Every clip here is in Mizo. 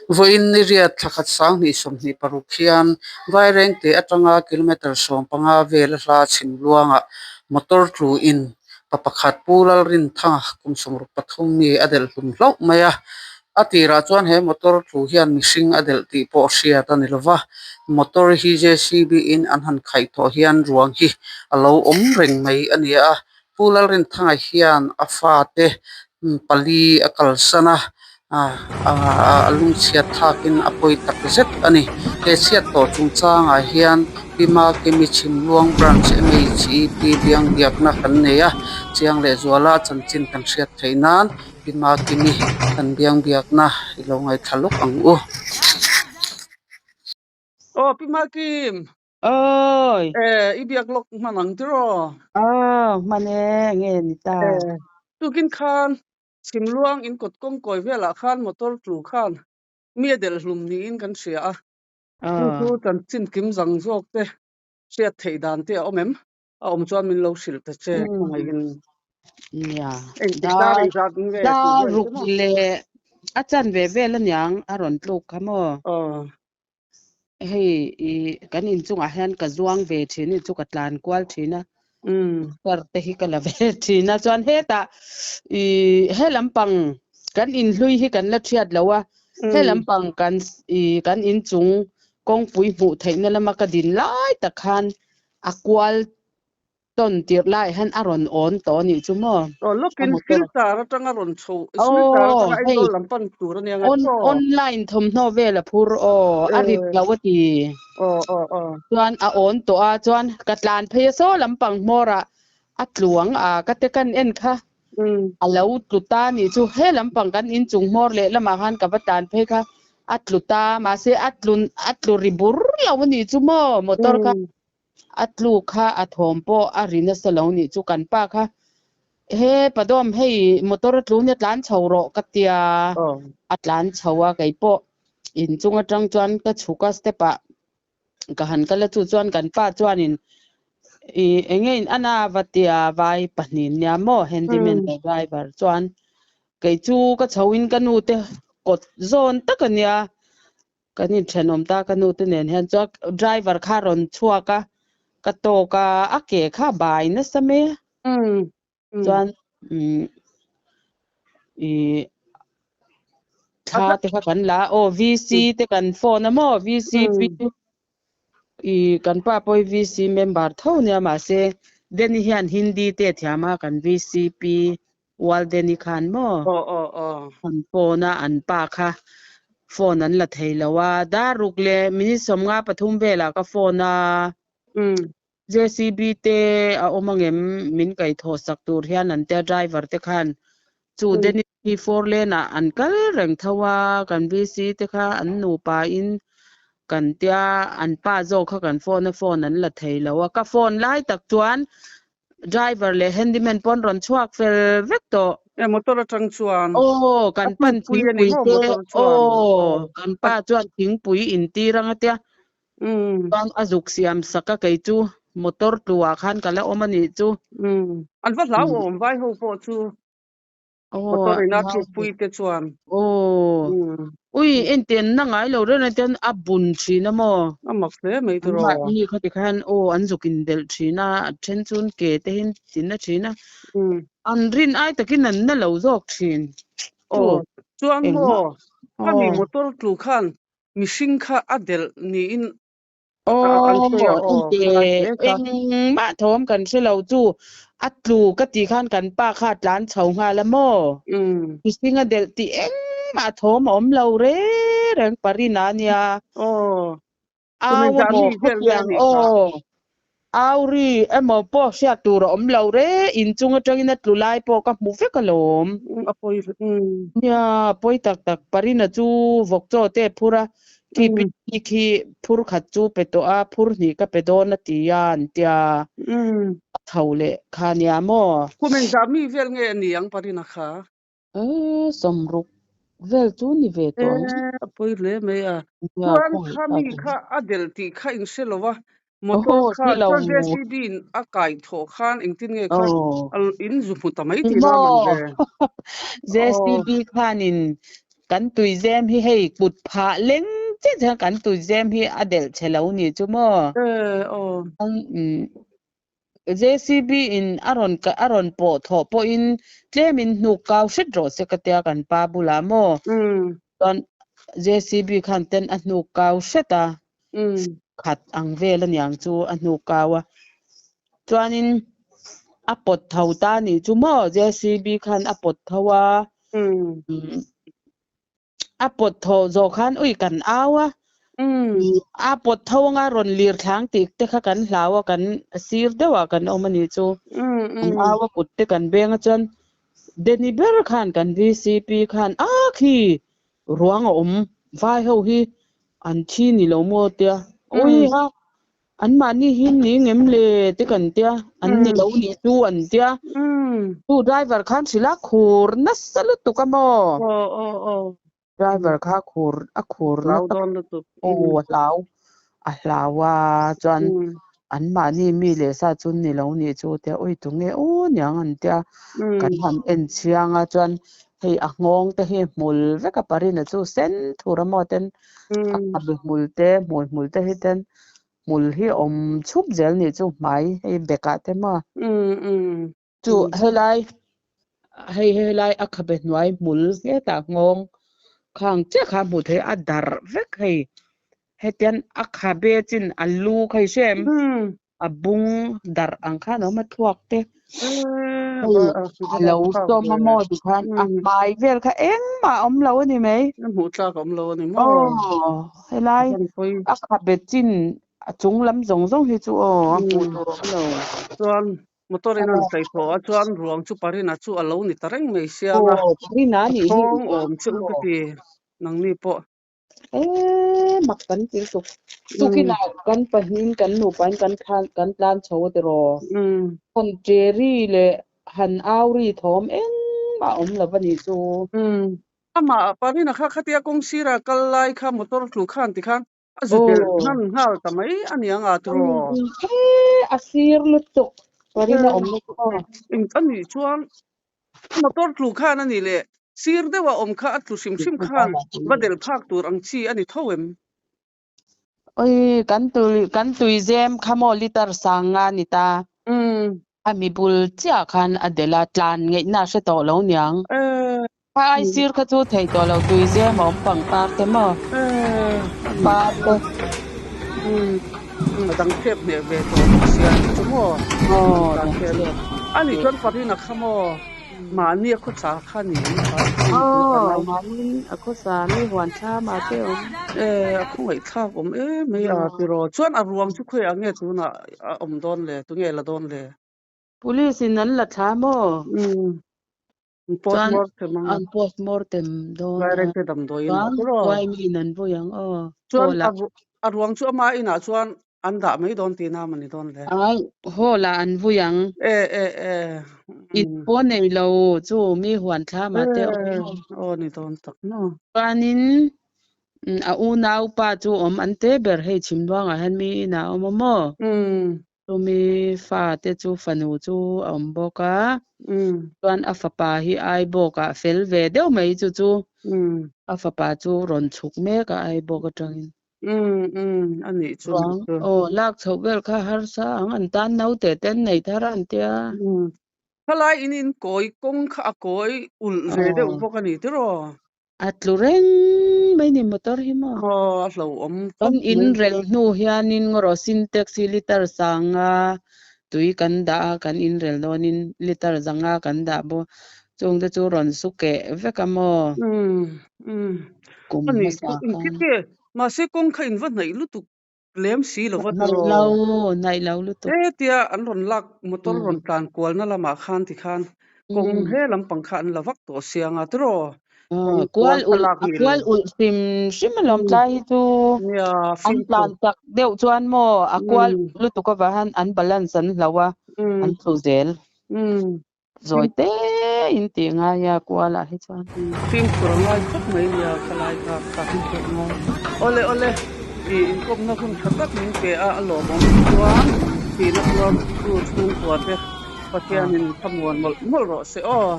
Vawiin ni riat thla khat 2026 hian Vairengte atanga kilometre 15 vel a hla chhim luangah motor tlu in pa pakhat Pu Lalrinthanga kum 63 mi a delh hlum hlauh mai a. A tirah chuan he motor tlu hian mihring a delh tih pawh hriat a ni lova, motor hi JCB in an han khaih tawh hian ruang hi a lo awm reng mai a ni a. Pu Lalrinthanga hian a fate pali a kalsan a, a lungchhiat thlakin a pawi tak zet a ni. He chhiat tawh chungchangah hian Pi Makimi Chhimluang Branch MHEP biang biakna kan nei a, Chiang leh Zuala chanchin kan hriat theih nan Pi Makimi kan biang biakna i lo ngaithla lawk ang u. Aw Pi Makim! Awi! Eh, i biak lawk hman ang tiraw? Aw, hman e, nge ni ta. Eh, tukin khan Chhimluang in kawt kawng kawi velah khan motor tlu khan mi a delh hlum niin kan hria a. Chu chu chanchin kim zang zawk te hriat theih dan te a awm em? A awm chuan min lo hrilh ta che khawngaihin. Nia, Engtik dar engzat nge tih dar vel ruk te maw? leh a chanve vel aniang a rawn tluk kha maw? Aw. Hei i kan inchungah hian ka zuang ve thin i chu ka tlan kual thin a car te hi ka la ve thin a chuan hetah i he lampang kan inhlui hi kan la thiat lo a he lampang kan i kan inchung kawngpui hmuh theihna lama ka din lai tak khan a kual tawn tirh laiah hian a rawn awn tawh a nih chu maw? Aw A lawkin motor. Silchar atanga rawn chho, Silchar Aw atanga hei Aizawl lam pan tur a nia ngai on chaw. online thawmhnaw vel a phur aw a rit lo a ti. Aw aw aw. Chuan a awn tawh a chuan ka tlan phei a saw lampang hmawrah a tluang a ka te kan en kha a lo tlu ta a nih chu he lampang kan inchung hmawr leh lamah khan ka va tlan phei kha a tlu ta mahse a tlu a tlu ri bur lo a nih chu maw motor kha. A tluk kha a thawm pawh a ri nasa lo nih chu kan pa kha he Padawm hei motor a tlu nia tlan chho rawh ka tia a tlan chho a kei pawh inchung atang chuan ka chhuk a step ah ka han kal a chu chuan kan pa chuanin ih eng nge in an a va tia vai pahnih nia maw handyman leh driver chuan kei chu ka chho in ka nu te kawt zawn tak a nia Kan inthenawm ta ka nu te nen hian chuan driver kha a rawn chhuak a, ka tawk a, a ke kha a bai nasa mai a. Chuan umm ih thla te kha kan la a, aw VC te kan phone a maw VC ih kan pa pawh hi VC member tho nia mahse Denny hian Hindi te a thiam a kan VCP Waldeni khan maw? Aw aw aw. An phone a an pa kha phone an la thei lo a, dar ruk leh minute 53 velah ka phone a, JCB te a awm angem min kaihthawh sak tur hian an tia driver te khan chu Denny hi four lane ah an kal reng tho a, kan VC te kha an nupa in kan tia an pa zawk kha kan phone a phone an la thei lo a, ka phone lai tak chuan Driver leh handyman pawn rawn chhuak fel vek tawh. E motor atang chuan. Aw kan A pan tlukpui a ni thingpui maw te motor chuan. aw kan pa chuan thingpui in tir ang a tia. Chuan a zuk siam sak a kei chu motor tluah khan ka la awm a nih chu. An va hlauhawm vai ho pawh chu. Motor ina tlukpui te chuan. Aw. Ui enten na ngai lo reng reng ten a bun thin a maw? A mak hle mai tiraw. Mahni kha tikhan aw an zuk in delh thin a, a then chuan ke te hi tin na thin a. An rin ai takin an na lo zawk thin. Aw chuan maw khami motor tlu khan mihring kha a delh niin Aw, engmah thawm kan hre lo chu a tlu ka tih khan kan pa kha a tlan chho nghal a maw? Mihring a delh tih engmah thawm a awm lo reng reng Parina a nia. Au emaw khawpiang aw, au ri emaw pawh hriat tur a awm lo reng, inchung atangin a tlu lai pawh ka hmu vek alawm. Nia, pawi tak tak Parina chu vawk chaw te a phur a, Khi pi khi phur khat chu pe tawh a, phur hnih ka pe dawn a ti a an tia. A tho leh kha nia maw? Kum engzah mi vel nge a ni ang Parina kha? E, 60 vel chu ni ve tawh ang. E, a pawi hle mai a. Chuan kha mi kha a delh tih kha in hre lo a, motor kha chuan JCB in a kai thawh khan engtin nge kha in zu hmu ta mai tih na man ve. JCB khanin Kan tuizem hi hei kut phah leng chiah chiah kan tuizem hi a delh che lo ni chu maw? JCB in a rawn a rawn pawh thawh pawhin tlemin hnuk kau hret rawh se ka tia kan pa bulah maw? Chuan JCB khan ten a hnuk kau hret a, khat ang vel aniang chu a hnuk kau a. Chuanin a pawt tho ta nih chu maw JCB khan a pawt tho a, a pawt tho zawh khan ui kan au a, a pawt tho anga rawn lir thlang tih te kha kan hlau a, kan sir deuhah kan awm a nih chu. Kan au a kut te kan beng a chuan Denny ber khan kan VCP khan a khi ruang a awm vai ho hi an thi ni lo maw tia ui ha an mahni hi ni ngem le te kan tia an ni lo ni chu an tia chu driver khan hrilh a khur nasa lutuk a maw driver kha khur a khur hlau dawn lutuk aw a hlau a hlau a chuan an mahni mi leh sa chu ni lo nih chu tia ui tunge aw niang an tia kan han en chiang a chuan hei a nghawng te hi hmul vek a parina chu sen thur a maw ten a khabe hmul te hmui hmul te hi ten hmul hi awm chhup zel nih chu hmai hei bekah te maw chu helai hei helai a khabe hnuai hmul hetah nghawng khang chiah kha hmuh theih a darh vek hei hetian a khabe chin a lu kha i hria em a bung darh ang khan a awm a thluak te hei a lo sawm a maw tikhan a hmai vel kha engmah a awm lo a ni mai hmuh tlak a awm lo a ni maw aw helai a khabe chin a chung lam zawng zawng hi chu aw a hmuh tur a awm lo chuan Motor in an sawi tawh a chuan ruang chu Parina chu a lo ni ta reng mai sia a, Aw Parina a nih hi thawng awm che u ka ti nangni pawh. Ee mak kan ti lutuk. Tukinah kan pahnihin kan nupain kan thlan kan tlan chho a tiraw. Han ṭeri leh han auri thawm engmah a awm lo a nih chu. Amah Parina kha khatia kawng sira kal lai kha motor tlu khan tikhan A zu delh hman nghal ta mai a ni ang a tiraw? He a sir lutuk parin a awm lutuk a. Eng a nih chuan motor tlu khan a nih leh sir deuh a awm kha a tlu hrim hrim khan va delh phak tur ang chi a ni tho em? Oi kan tui kan tui zem kha maw liter sang nga ni ta. A mi bul chiah khan a delh a tlan ngeihna a hre tawh lo niang. Kha ai sir kha chu thei tawh lo tui zem a awm pangpar te maw? Par te. A dang thlep hneh ve tawh bawk sia ni chu maw? Aw dang thlep. A nih chuan Parina kha maw mahni a khawsa kha ni em kha? Aw mahni a khawsa mi huan thlam ah te awm. E a khawngaihthlak awm em mai a tiraw. Chuan a ruang chu khawiah nge tunah a awm dawn le? Tunge la dawn le? Police in an la thla maw? Chuan Postmortem anga. An postmortem dawn a. Vairengte damdawiin ah Chuan tiraw? Uaimiin an vui ang aw. Chuan Hall ah. a ruang chu ama inah chuan an dah mai dawn tihna a ni dawn le? Ai, hall ah an vui ang. E e e. In pawh nei lo chu mi huan thlam ah te awm. E aw ni dawn tak maw. Chuanin a unaupa chu awm an te ber hei Chhimluangah hian mi inah a awm a maw? Chumi fate chu fanu chu a awm bawk a, chuan a fapa hi Aibawk ah fel ve deuh mai chu chu a fapa chu rawn chhuk mek a Aibawk atangin. Ruang aw lak chhoh vel kha harsa ang an tan naute te an nei thar a an tia. Khalai in in kawi kawng kha a kawi ulh ve deuh bawk a ni tiraw? A tlu reng mai ni motor hi maw? Aw a hlauhawm Kan khawp in mai. rel hnu hianin ngaw Sintex hi liter sanga tui kan dah a, kan in rel dawnin liter zanga kan dah bawk. Chungte chu rawn su keh vek a maw? Umm umm Kum a nih hmasa chu khan. engtin nge mahse kawng kha in va hnaih lutuk lem si lo va Hnaih tiraw? lo, hnaih lo lutuk. Hetia an rawn lak motor rawn tlan kualna lamah khan tikhan kawng he lampang kha an la vak tawh sia nga tiraw? Kawng Kual kual kha ulh lak a ni lo. kual ulh hrim hrim alawm tlai hi chu Nia an fimkhur. tlan chak deuh chuan maw a kual lutuk avang hian an balance an hloh a an tlu zel. Zawi te in tih ngai a kualah hi chuan. Fimkhur a ngai khawp mai nia khalai kha kha. Fimkhur a ngai. Awle awle i inkawmna hun tha tak min pe a a lawmawm chuan thihna tuar tu chhungkua te Pathianin thlamuan mawlh mawlh rawh se aw.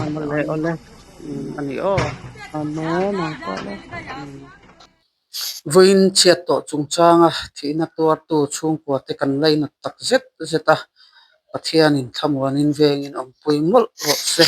Awle awle a ni aw. A nung e nang pawh le. Vawiin chhiat tawh chungchanga thihna tuartu chhungkua te kan lainat tak zet zet a, Pathianin thlamuanin vengin awmpui mawlh rawh se.